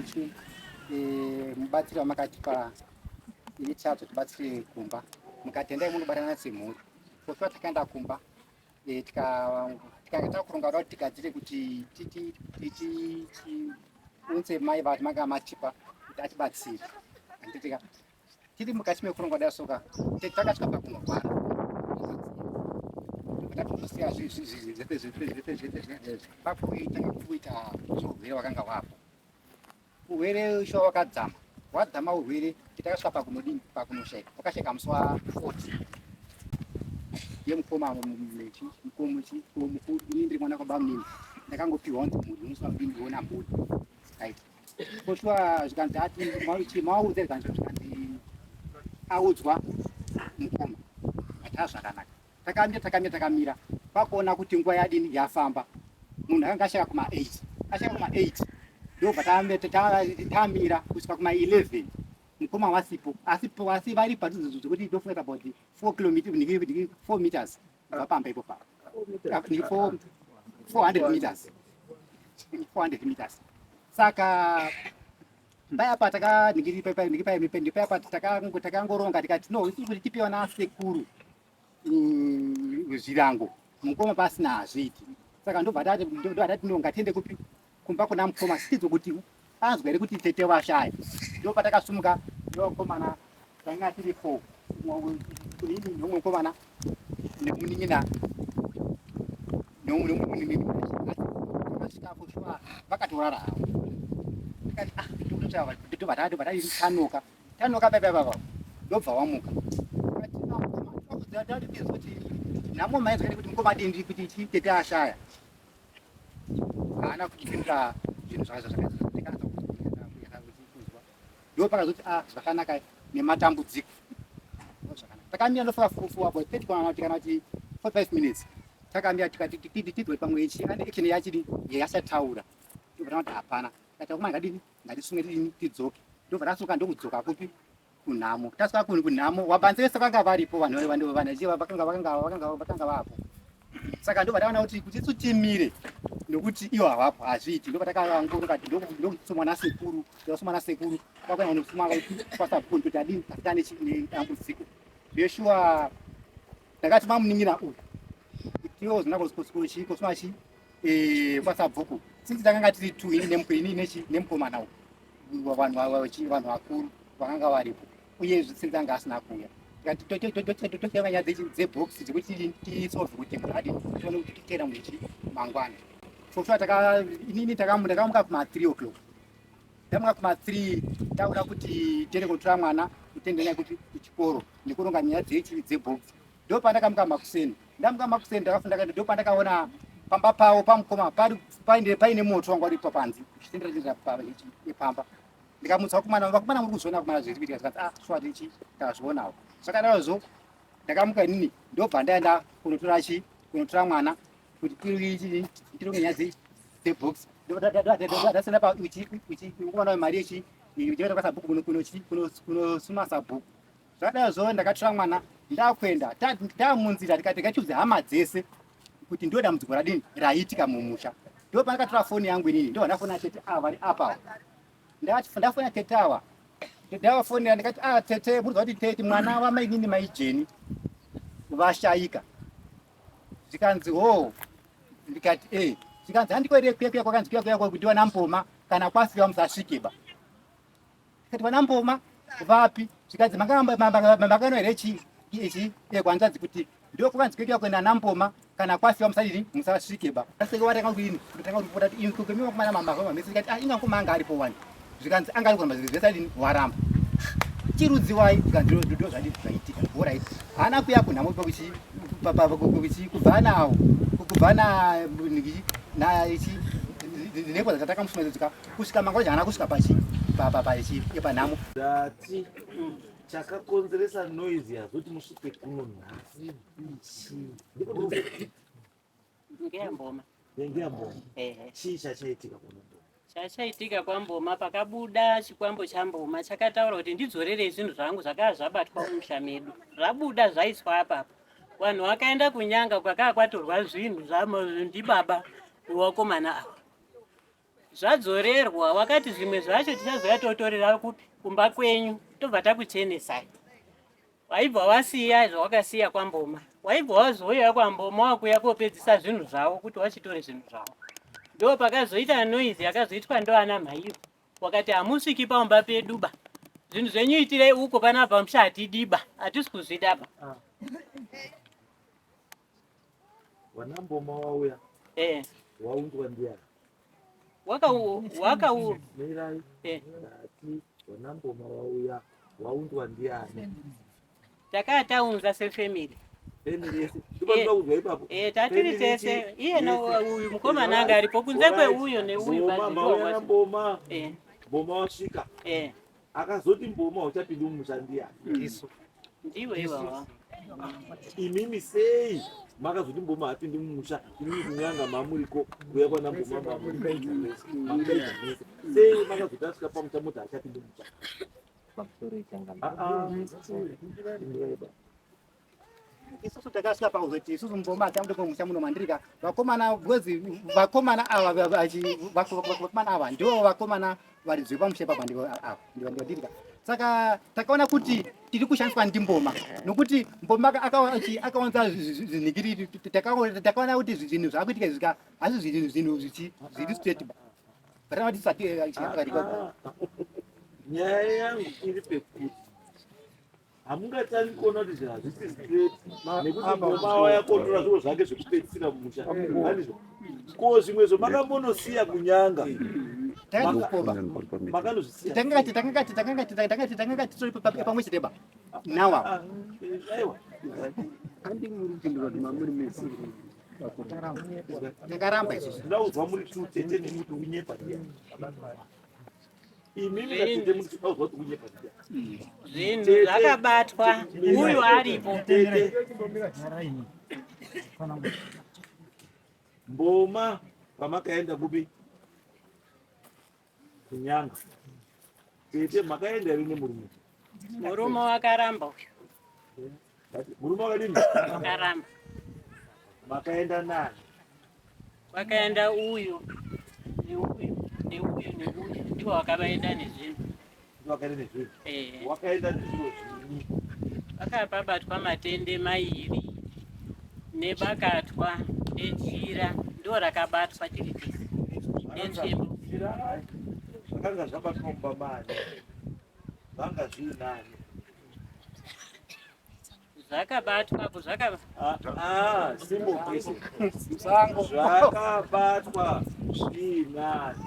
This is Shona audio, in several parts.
chi eh, mubatsiri wamakatipa ini chadzo tibatsire kumba mukati endai munobatana semhuri kofiwa takaenda kumba eh, tikanga takuronga kuda kuti tigadzire kuti tiunze mai vati manga matipa kuti atibatsire handitika tiri mukati mekurongwa dai soka takasvika pakunorwara takatosiya zvese zvese zvese zvese pakuitanga kuita zveurwere wakanga wapo urwere shuwa wakadzama wadzama urwere takasvika pakunodini pakunoshaika wakashaika musi wa 40 yemukoma mukuru ini ndiri mwana kwabamunini ndakangopiwa unzi mhuri unosvika kudini mhuri right Koshuwa zvikanzi ati maudze zvikanzi zvikanzi audzwa mukoma ati azvakanaka takamira takamira takamira kwakuona kuti nguva yadini yafamba munhu akanga ashaka kuma 8 ashaka kuma 8 ndobva tamira kusvika kuma 11 mukoma wasipo asi asi vari padhuze zvekuti ndofunga about 4 kilometers 4 meters kubva pamba ipo pa 400 meters 400 meters saka paya pa takaningiripaya pa takangoronga tikati no isu kuti tipiwa nasekuru mm, zvirango mukoma pasina hazviiti saka ndobva tati no ngatiende kupi kumba kuna mukoma sitidzo kuti anzwa here kuti tete vashaya ndo patakasumuka nevakomana tanga tiri fo inini nomwe mukomana nemunin'ina asvikapo shuwa vakatorara havo tikati ah ndobva tanoka tanoka paipa papa ndobva wamuka kuti nhamo mainzwa kuti mukoma dindi kuti tete ashaya haana kupindura zvinhu zvakaita zvakakunzwa ndo pakazoti a ah, zvakanaka nematambudziko takamira ndofunga for about 30 kana kuti kana kuti 45 minutes takamira tikati tidwe pamwe ichi ane action yachidi yasataura ndobva kuti hapana tikati akuma ngadini ngatisunge tidini tidzoke ndobva tasuka ndokudzoka kupi kunhamo tasvika kunhu kunhamo wabanzi vese vakanga varipo vanhu vanhu vanhu vakanga vakanga vakanga vakanga vapo saka ndobva taona kuti kuti isu timire nokuti ivo havapo hazviiti ndobva takangoronga ndokusumwa nasekuru ndosumwa nasekuru kwakuenda kunosumwa kwasabhuku ndoti adini asi tane nedambudziko zveshuwa ndakati mamunin'ina uyu tiwo zina kosuma chi eh, kwasabhuku since takanga tiri two ini ini nemukomana uyu vanhu vakuru vakanga varipo uye since anga asina kuuya totenga nyaya dzebox dzekuti tisolve kuti munhu adi tione kuti titera muchi mangwana for sure taka inini ndakamuka kuma 3 o'clock ndamuka kuma 3 taura kuti tiende kotora mwana kutende nyaya kuti kuchikoro nekuronga nyaya dzechi dzebox ndopandakamuka makuseni ndamuka makuseni ndakafunda ndopandakaona pamba pavo pamukoma pari paine paine moto wanga uripo panze uchitendera tendera pamba ndikamutsa vakomana vakomana muri kuzviona vakomana zviri kuitika zvikanzi ah shuwa tichi tazvionawo zvakadaro zvo ndakamuka inini ndobva ndaenda kunotora chi kunotora mwana kuti tironge nyaya dzebox ndasenda pa uchi uchi mukomana wemari yechi uchienda kwasabhuku kunosuma sabhuku Zvadai zvo ndakatora mwana ndakuenda tamunzira tikati ngatiudze hama dzese kuti ndo dambudziko radini raitika mumusha. Ndo pandakatora foni yangu inini ndo ndafona tete ava vari apa. Ndati ndafona tete ava. Ndavafonera ndikati ah tete muri kuti tete mwana wa mainini mai Jeni vashaika. Zvikanzi ho ndikati eh zvikanzi handiko here kuya kuya kwakanzi kuya kuya kuti wana mboma kana kwafiwa musasvike ba. Tikati vana mboma vapi zvikanzi makano here chi ichi kwanzadzi kuti ndio kuvanzi kuita kuenda namboma kana kwafiwa musadini musasvike ba aseke watanga kuini kutanga kuripota kuti imi kemi wakumana mama mama mese tikati ah inga ngoma anga aripo wani zvikanzi anga ari kuramba zvese adini waramba chirudzi wai zvikanzi ndo zvadii zvaitika alright haana kuya kunhamo pakuchi pakuchi kubva nawo kubva na na ichi neko dzatakamusumaidzika kusvika mangwana haana kusvika pachi pachi panhamo Ndati chakakonzeresa noise yazoti musvike kuno nhasi chii? Ngeyamboma. Ngeyamboma. Ehe. Chii chachaitika kuno? Chachaitika kwamboma pakabuda chikwambo chamboma chakataura kuti ndidzorerei zvinhu zvangu zvakava zvabatwa mumusha medu. Zvabuda zvaiswa apapo. Vanhu vakaenda kunyanga kwakaa kwatorwa zvinhu ndibaba wevakomana ava. Zvadzorerwa wakati zvimwe zvacho tichazouya totorera kupi kumba kwenyu tobva takuchenesai. Waibva wasiya zvawakasiya kwamboma, waibva wazouya kwamboma wakuya kopedzisa zvinhu zvavo kuti wachitore zvinhu zvavo. Ndo pakazoita noise yakazoitwa ndoana mhairo wakati hamusviki paumba pedu ba, zvinhu zvenyu itirei uko panapa musha hatidiba, hatisi kuzvidaba. Ah. Wanamboma wauya eh. Waunzwa ndiani? Wakau wakau Mirai. Eh. Ndati wanamboma wauya waunzwa ndiani? Takaa taunza sefamily. Family yese. Ndipanoda kunzwa ipapo. Eh, tatiri tese. Iye na uyu mukomana anga aripo kunze kweuyo neuyu Mboma basi. mauya namboma. Eh. Mboma wasvika. Eh. Akazoti mboma uchapinda mumusha ndiani? Ndisu. Ndiwe iwawa. Imimi sei makazoti mboma hapindi mumusha imimi kunyanga mamuriko kuya kwana mboma mamuriko makaita mese sei makazoti asvika pamusha moti hachapindi mumusha? Ah, ah. Isusu takasvika pakuzoti isusu mboma tamude kumusha muno mandirika vakomana because vakomana ava vakomana ava ndivo vakomana varidzi vepamusha ipapa ndivo ava ndivo ndirika. Saka takaona kuti tiri kushandiswa ndimboma nokuti mboma akawanza zvinhikiri takaona kuti zvinhu zvakuitika izvi asi zvinhu zvinhu zvichi zviri straight ba batana tisati ah, ah. Nyaya yangu iri pekuti hamungatani kuona kuti zvinhu hazvisi straight nekuti mboma waya kotora zviro zvake zvekupedzisira mumusha handizvo ko zvimwe zvomakambonosiya kunyanga makanozvisiya tangati tangati tangati tangati tangati titori pamwe chete ba nawa ah, aiwa takaramba isusu ndaudzwa muri tu tete nemuti unyepa imimi natete muri ndaudzwa kuti unyepa Zvinhu zvakabatwa uyu aripo. Tete mboma pamakaenda kupi kunyanga tete makaenda here nemurume? Murume wakaramba uyu. Murume wakadini? Wakaramba. Makaenda nani? Wakaenda uyu neuyu neuyu neuyu ndiwo wakavaenda nezvinhu. Ndiwo wakaenda nezvinhu. Eh. Wakaenda nezviro zvinyi? Pakapabatwa matende mairi nebakatwa nejira ndo rakabatwa tiri tese netsvimbo. Zvakanga zvabatwa mumba mani? Zvanga zviinani? Zvakabatwa apo zvaka Ah, ah, simple question. Musango. Zvakabatwa zviinani?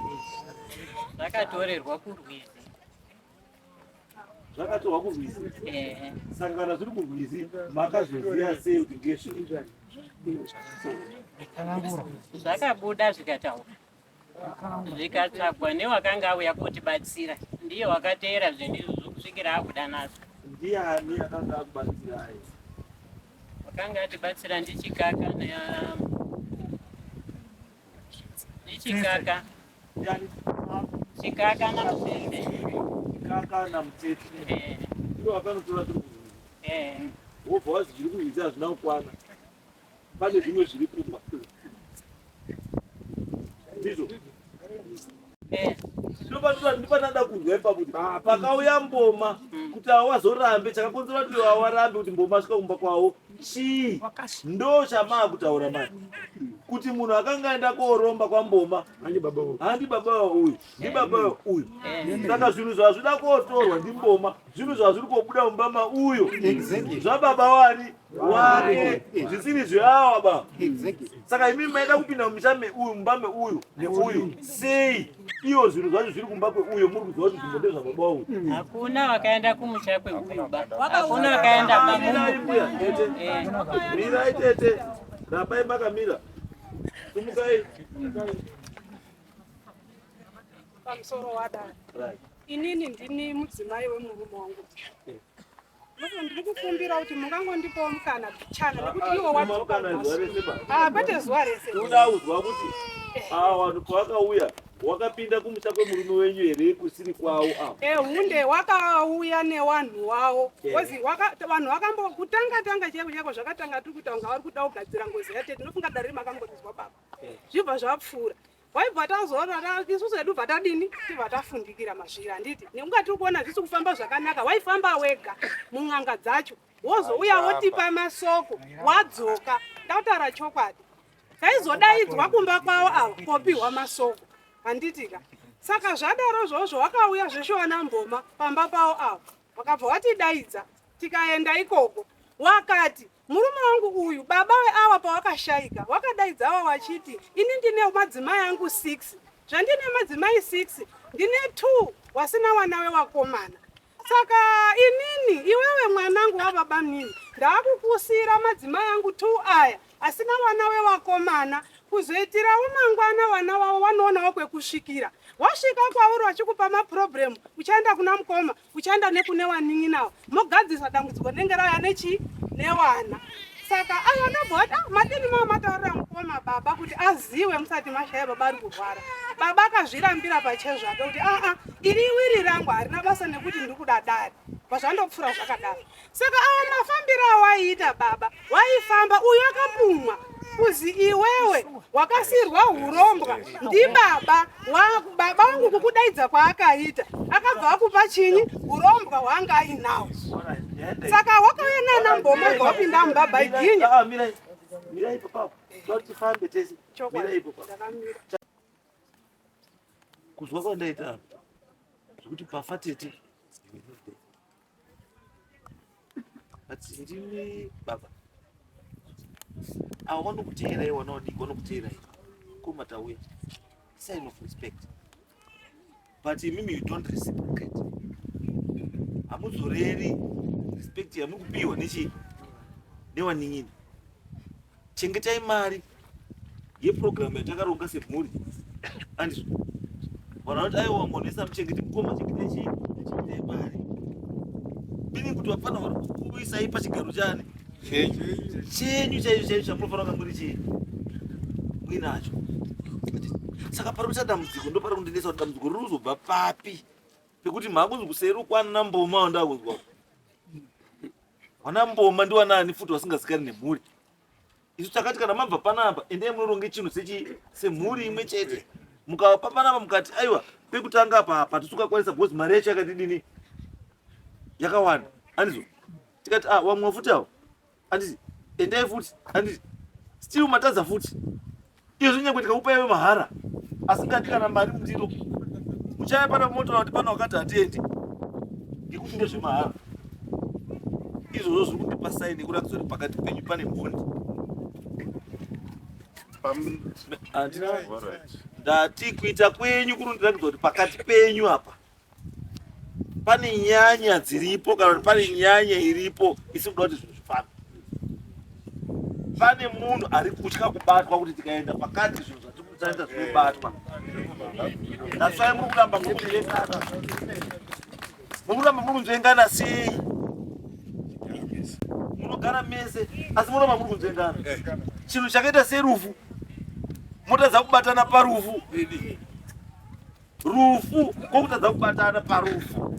Zvakatorerwa kurwizi. Zvakatorwa kurwizi. Eh. Saka kana zviri kurwizi makazoziva sei kuti ngezvei? Zvakabuda zvikataura. Zvikatsvagwa newakanga auya kotibatsira. Ndiye wakateera zvinhu izvozvo kusvikira abuda nazvo. Ndiani akanga akubatsirai? Wakanga atibatsira ndichikaka na ndichikaka. Ndiani? Chikaka naMutete. Chikaka naMutete. Eh. Ndivo vakanotora zviri kurwizi. Eh. Wobva wazi zviri kurwizi hazvina kukwana. Pane zvimwe zviri kumba. Ndizvo. Eh. Ndopanoda kunzwa ipapo kuti pakauya mboma kuti awazorambe chakakonzera kuti awarambe kuti mboma asvika kumba kwavo chii ndo chamaa kutaura manje kuti munhu akanga aenda kooromba kwamboma handi baba uyu ndibaba uyu saka zvinhu zvazvida kotorwa ndimboma zvinhu zvazviri kobuda mumba mauyo zvababa wani wake zvisiri zveawa ba saka imi maida kupinda mumisha meuyu mumba meuyu neuyu sei iyo zvinhu zvacho zviri kumba kweuyo muri kuziva kuti zvimbo ndezvababa uyu Hakuna wakaenda kumusha kweuyu ba. Hakuna wakaenda Mirai mbuya tete mirai tete rambai makamira sumukai Pamusoro wadare. Right. Inini ndini mudzimai wemurume wangu. Ndiri kukumbira kuti mungangondipawo mukana bichana nekuti iwo Mukana zuva rese ba. Ah, kwete zuva rese. Unaudzwa kuti ava vanhu pavakauya wakapinda kumusha kwemurume wenyu here kusiri kwawo ava? Eh, hunde wakauya newanhu wawo. Kozi vanhu vakambo kutanga tanga chaiko chaiko zvakatanga tiri kuita kunga vari kuda kugadzira ngozi yatete. Ndinofunga dare makambonzwa baba. Zvibva zvapfuura. Waibva tazoona isusu hedu bva tadini tibva tafundikira mazviri handiti nekunga tiri kuona zvisi kufamba zvakanaka waifamba wega mun'anga dzacho wozouya wotipa masoko wadzoka ndakutaura chokwadi taizodaidzwa kumba kwavo ava kopiwa masoko handitika saka zvadaro zvozvo wakauya zveshowana mboma pamba pavo ava wakabva watidaidza tikaenda ikoko wakati murume wangu uyu baba weawa pawakashaika wakadaidza awa wachiti ini ndine madzimai angu 6 zvandine madzimai 6 ndine 2 wasina wana wewakomana saka inini iwewe mwanangu wababa mnini ndaakukusira madzimai angu 2 aya asina wana wewakomana kuzoitirawo mangwana wana wavo wanoonawo kwekusvikira wasvika kwauri wachikupa maproblem uchaenda kuna mukoma uchaenda nekune wanin'inawo mogadzirisa dambudziko rinenge rauya nechii newana saka aya ndobva wati ah, madini mava mataurira mukoma baba kuti aziwe musati mashaya baba ari kurwara baba akazvirambira pachezvake kuti aa ah, iri iwiri rangu harina basa nekuti ndiri kuda dare pazvandopfuura zvakadaro saka awa mafambiro awaiita baba waifamba uyu akapumwa kuzi iwewe wakasiirwa urombwa ndibaba baba wangu kukudaidza kwaakaita akabva akupa chinyi urombwa hwaanga ainawo saka wakauya nana mboma bva wapinda mumba baiginya ah, kuzwa kwandaita zvekuti pafa tete but ndimi baba avo vanokuteerai wana vadiki vanokuteerai koma tauya sign of respect but imimi you don't reciprocate hamudzoreri respect yamuri kupiwa nechii newanin'ina Chengetai mari yeprogramu yatakaronga semhuri. Andizvo. Vanhu vanoti aiwa munhu wese amuchengete mukoma chengetai chii? Chengetai mari. Meaning kuti vafana vari kukuisai pachigaro chani? Chenyu chaicho chaicho chamunofanira kunge muri chii? Muinacho. Saka pari kuita dambudziko ndo pari kundinetsa kuti dambudziko riri kuzobva papi pekuti makunzi kuseri kwana mboma wandakunzwa. Wana mboma ndiwanani futi vasingazikani nemhuri. Isu takati kana mabva panapa endai munoronge chinhu sechi semhuri imwe chete. Mukava panapa mukati aiwa pekutanga apa apa tisukakwanisa because mari yacho yakatidini yakawanda. Andizo. Tikati ah wamwe futi awo. Andizi endai futi andizi still matadza futi. Izvo nyangwe tikakupa iwe mahara asingadi kana mari mundiro muchaya pana motora kuti pana wakati hatiendi ngekuti ndezvemahara izvozvo zviri kundipa saini yekuratidza kuti pakati penyu pane mhondi ndati kuita kwenyu kurundiratidza kuti pakati penyu apa pane nyanya dziripo kana kuti pane nyanya iripo isi kuda kuti zvinhu zvifambe pane munhu ari kutya kubatwa kuti tikaenda pakati zvinhu zvatikutarisa zvinobatwa that's why muri kuramba muri kunzvengana muri kuramba muri kunzvengana sei munogara mese asi munoramba muri kunzvengana chinhu chakaita serufu motadza kubatana parufu rufu kokutadza kubatana parufu.